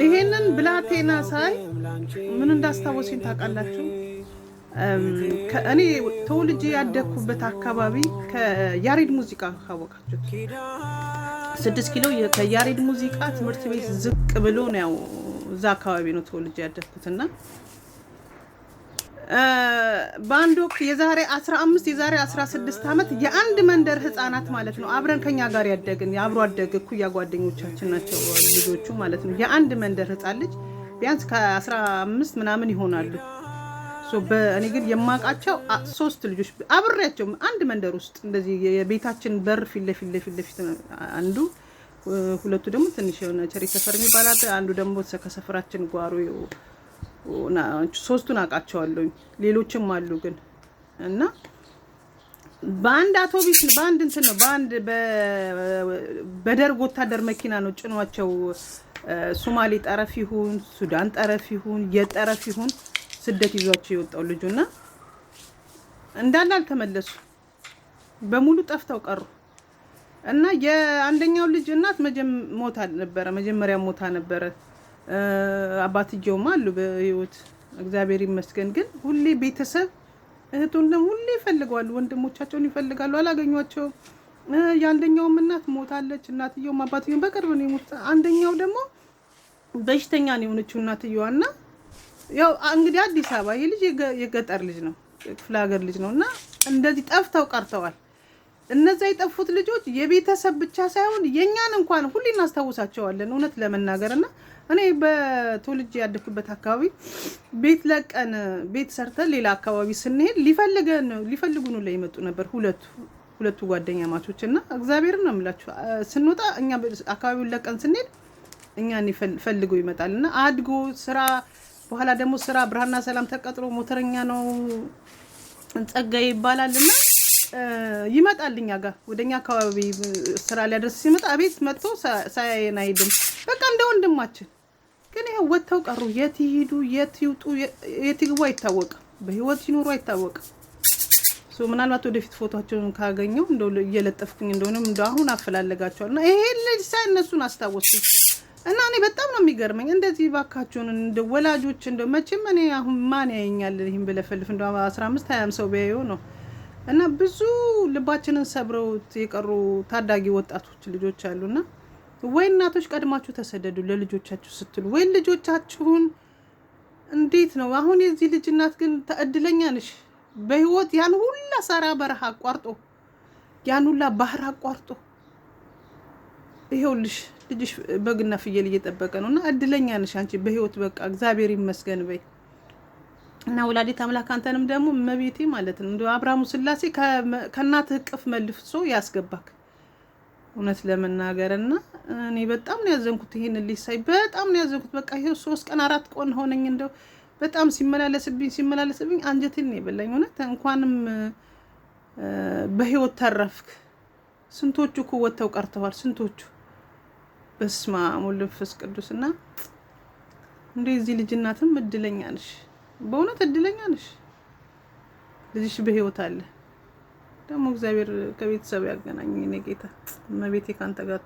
ይሄንን ብላቴና ሳይ ምን እንዳስታወሰኝ ታውቃላችሁ? እኔ ተወልጄ ያደግኩበት አካባቢ ከያሬድ ሙዚቃ ካወቃችሁት 6 ኪሎ ከያሬድ ሙዚቃ ትምህርት ቤት ዝቅ ብሎ ነው፣ ያው እዛ አካባቢ ነው ተወልጄ ያደግኩትና በአንድ ወቅት የዛሬ 15 የዛሬ 16 ዓመት የአንድ መንደር ህፃናት ማለት ነው፣ አብረን ከኛ ጋር ያደግን የአብሮ አደግ እኩያ ጓደኞቻችን ናቸው ልጆቹ ማለት ነው። የአንድ መንደር ህፃን ልጅ ቢያንስ ከ15 ምናምን ይሆናሉ። እኔ ግን የማውቃቸው ሶስት ልጆች አብሬያቸው አንድ መንደር ውስጥ እንደዚህ የቤታችን በር ፊት ለፊት ለፊት ለፊት አንዱ፣ ሁለቱ ደግሞ ትንሽ የሆነ ቸሪ ሰፈር የሚባል፣ አንዱ ደግሞ ከሰፈራችን ጓሮ፣ ሶስቱን አውቃቸዋለሁኝ። ሌሎችም አሉ ግን እና በአንድ አውቶቢስ፣ በአንድ እንትን ነው፣ በአንድ በደርግ ወታደር መኪና ነው ጭኗቸው ሶማሌ ጠረፍ ይሁን ሱዳን ጠረፍ ይሁን የጠረፍ ይሁን ስደት ይዟቸው የወጣው ልጁና እንዳለ አልተመለሱ፣ በሙሉ ጠፍተው ቀሩ። እና የአንደኛው ልጅ እናት ሞታ ነበረ፣ መጀመሪያ ሞታ ነበረ። አባትየውም አሉ በህይወት እግዚአብሔር ይመስገን። ግን ሁሌ ቤተሰብ እህት ወንድም ሁሌ ይፈልገዋሉ፣ ወንድሞቻቸውን ይፈልጋሉ፣ አላገኟቸውም። የአንደኛውም እናት ሞታለች። እናትየውም አባትየውም በቅርብ ነው የሞቱት። አንደኛው ደግሞ በሽተኛ ነው የሆነችው እናትየዋ እና ያው እንግዲህ አዲስ አበባ ይህ ልጅ የገጠር ልጅ ነው፣ ክፍለ ሀገር ልጅ ነው እና እንደዚህ ጠፍተው ቀርተዋል። እነዛ የጠፉት ልጆች የቤተሰብ ብቻ ሳይሆን የእኛን እንኳን ሁሌ እናስታውሳቸዋለን። እውነት ለመናገር እና እኔ በትውልጅ ያደግኩበት አካባቢ ቤት ለቀን ቤት ሰርተን ሌላ አካባቢ ስንሄድ ሊፈልገን ሊፈልጉን ላይ ይመጡ ነበር ሁለቱ ሁለቱ ጓደኛማቾች። እና እግዚአብሔርን ነው የምላችሁ፣ ስንወጣ እኛ አካባቢውን ለቀን ስንሄድ እኛን ፈልገው ይመጣል። እና አድጎ ስራ በኋላ ደግሞ ስራ ብርሃንና ሰላም ተቀጥሮ ሞተረኛ ነው፣ ጸጋዬ ይባላል። እና ይመጣል እኛ ጋር ወደኛ አካባቢ ስራ ሊያደርስ ሲመጣ ቤት መጥቶ ሳያየን አይሄድም። በቃ እንደ ወንድማችን። ግን ይኸው ወጥተው ቀሩ። የት ይሂዱ፣ የት ይውጡ፣ የት ይግቡ አይታወቅም። በህይወት ይኖሩ አይታወቅም። So ምናልባት ወደፊት ፎቶቸውን ካገኘው እንደው እየለጠፍኩኝ እንደሆነ እንደው አሁን አፈላለጋቸዋለሁ። እና ይሄን ልጅ ሳይ እነሱን አስታወስኩኝ። እና እኔ በጣም ነው የሚገርመኝ። እንደዚህ ባካችሁን እንደ ወላጆች እንደ መቼም እኔ አሁን ማን ያየኛል ይህን ብለፈልፍ? እንደ 15 20 ሰው ቢያየው ነው። እና ብዙ ልባችንን ሰብረውት የቀሩ ታዳጊ ወጣቶች ልጆች አሉና ወይ እናቶች ቀድማችሁ ተሰደዱ ለልጆቻችሁ ስትሉ፣ ወይ ልጆቻችሁን እንዴት ነው አሁን? የዚህ ልጅ እናት ግን እድለኛ ነሽ። በህይወት ያን ሁላ ሰራ በረሃ አቋርጦ፣ ያን ሁላ ባህር አቋርጦ ይሄውልሽ ልጅሽ በግና ፍየል እየጠበቀ ነው። እና እድለኛ ነሽ አንቺ በህይወት፣ በቃ እግዚአብሔር ይመስገን በይ። እና ወላዲት አምላክ አንተንም ደግሞ እመቤቴ ማለት ነው እንደ አብርሃሙ ስላሴ ከእናትህ እቅፍ መልሶ ያስገባክ እውነት ለመናገር። እና እኔ በጣም ነው ያዘንኩት፣ ይሄን ልጅ ሳይ በጣም ነው ያዘንኩት። በቃ ይሄው 3 ቀን 4 ቀን ሆነኝ እንደው በጣም ሲመላለስብኝ ሲመላለስብኝ አንጀቴን ነው የበላኝ። እውነት እንኳንም በህይወት ተረፍክ። ስንቶቹ እኮ ወጥተው ቀርተዋል። ስንቶቹ፣ በስመ አብ ወወልድ ወመንፈስ ቅዱስ። እና እንደዚህ ልጅ እናትም እድለኛ ነሽ፣ በእውነት እድለኛ ነሽ። ልጅሽ በህይወት አለ። ደግሞ እግዚአብሔር ከቤተሰብ ያገናኝ። የኔ ጌታ እመቤቴ ካንተ ጋር።